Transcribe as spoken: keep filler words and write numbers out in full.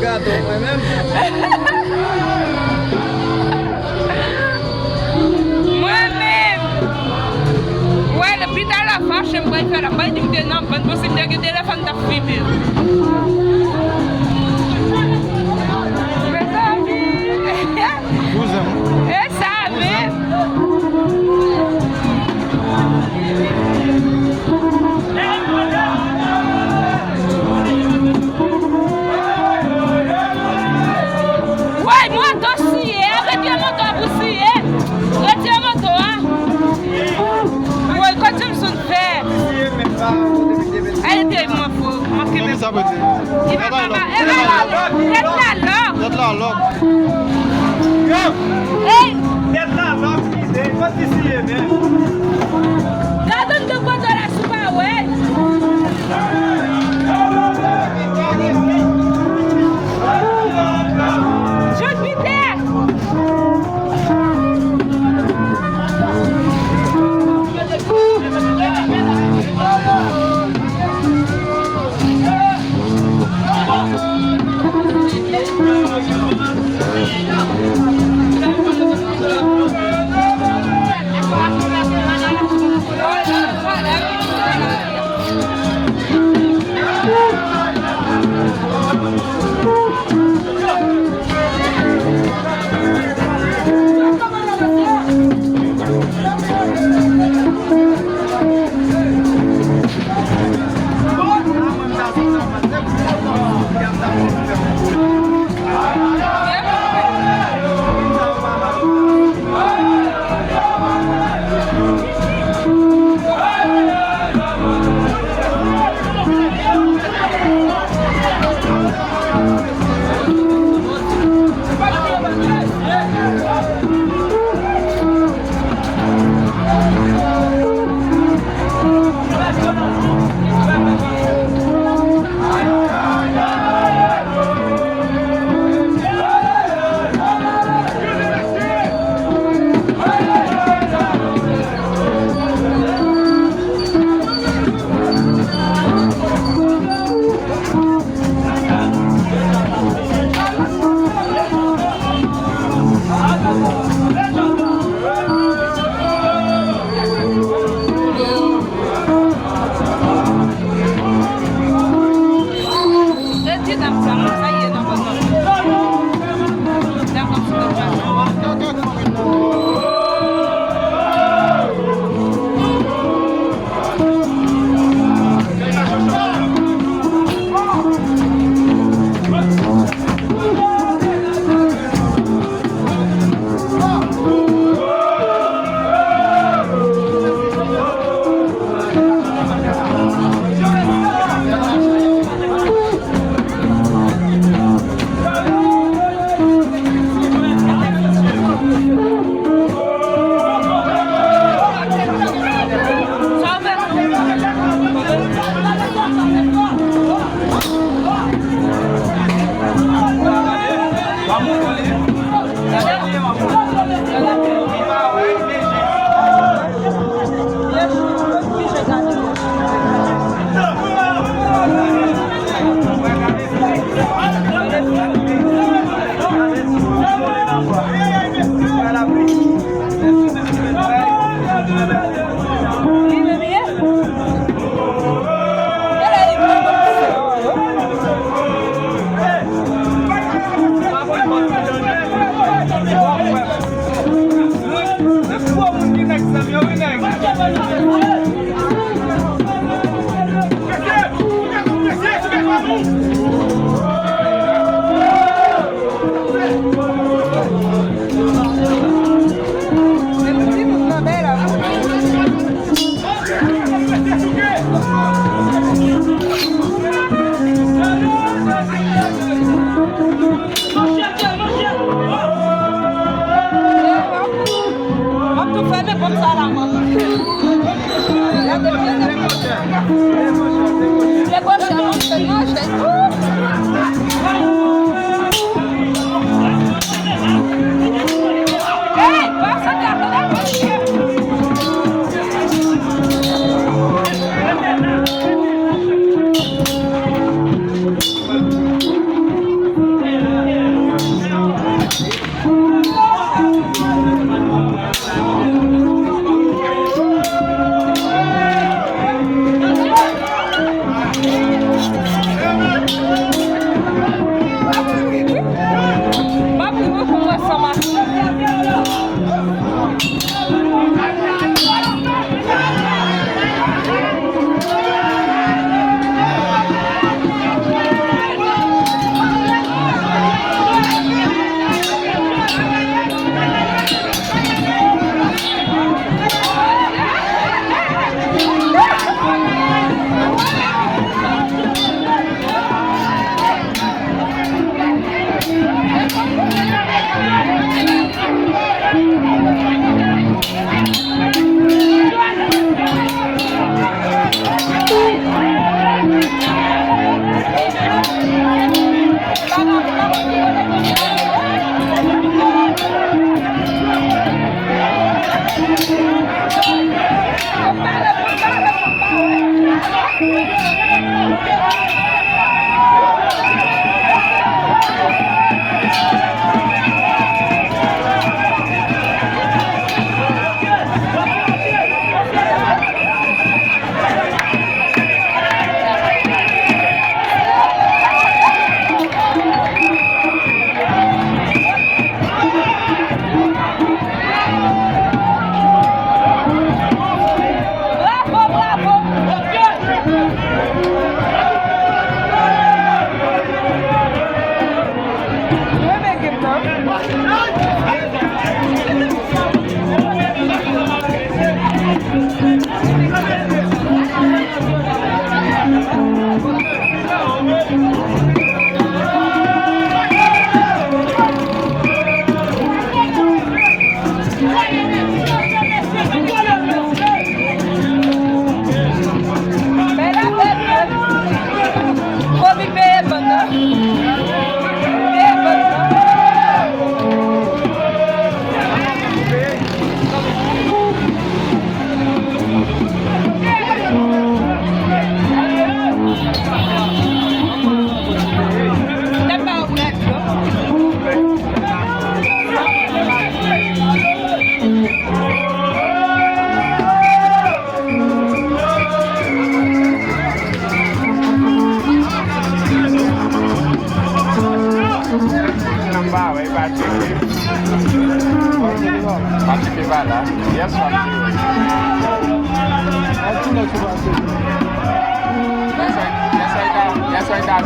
Gato, mwen menm. Mwen menm. Wè, depi talè fache m pral fè la. Bay di m te nan bann, bon, si m te gen telefòn, m t ap fimen. Mezanmi. Kouzen. E sa menm. Woy, moto siye, retire moto a pou siye. Retire moto a. Woy, kote m sou fè. Ay, te mwen fo, manke menm. Li pa papa, e la lòk, tèt la lòk. Tèt la lòk. Ey! Tèt la lòk, kite, kote li siye menm. Gade m de kote la sou pa wè. Jupiter! M ap tou fèmen pòt sa la, man. Debòche, manje, manje. Hey, pa sa ka fè la. M ap ri wi pou mwen san maske. Bravo, bravo! Mwen renmen game nan. Kobe peye bann nan. Peye bann nan. Nan ba wè, pa tcheke. Pa tcheke pa la. Yes, pa tcheke. Yes, I, yes, I got, yes, I got.